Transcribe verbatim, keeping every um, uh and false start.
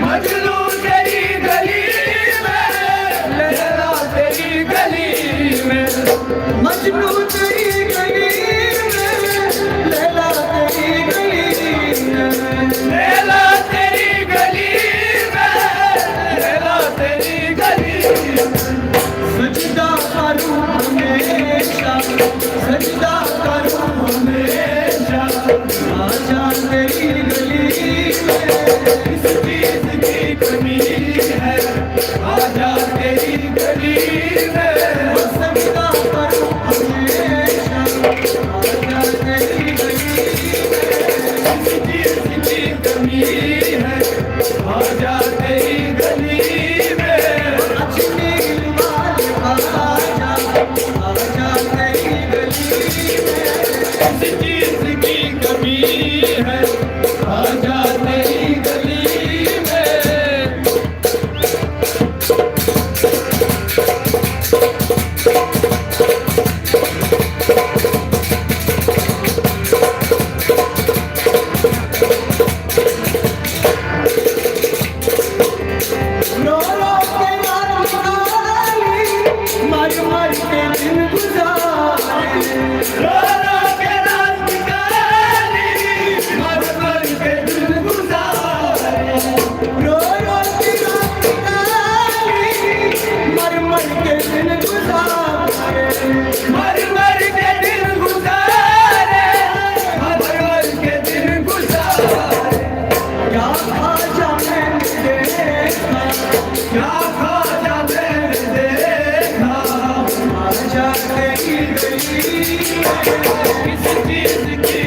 مجنو تیری گلی میں، لیلا تیری گلی میں۔ مجنو تیری گلی میں، لیلا تیری گلی میں۔ لیلا تیری گلی میں، لیلا تیری گلی میں۔ سجدہ کروں ہمیشہ، سجدہ کروں ہمیشہ، آجا تیری گلی میں۔ اس چیز کی کمی ہے، آجا تیری گلی میں۔ سجدہ کروں ہمیشہ، آجا تیری گلی میں۔ اس چیز کی کمی ہے، آجا تیری گلی میں۔ اجمیل والے آجا، آجا تیری گلی میں۔ اس چیز کی کمی ہے، آجا تیری گلی میں۔ رو رو کے رات نکالی، مر مر کے دن گزارے۔ رو رو کے رات نکالی، مر مر کے دن گزارے۔ رو رو کے رات نکالی، مر مر کے دن گزارے۔ مر مر کے دن گزارے، مر مر کے دن گزارے۔ کیا خواجہ میں نے دیکھا، کیا خواجہ میں نے دیکھا، خواجہ تیری گلی میں۔ کس چیز کی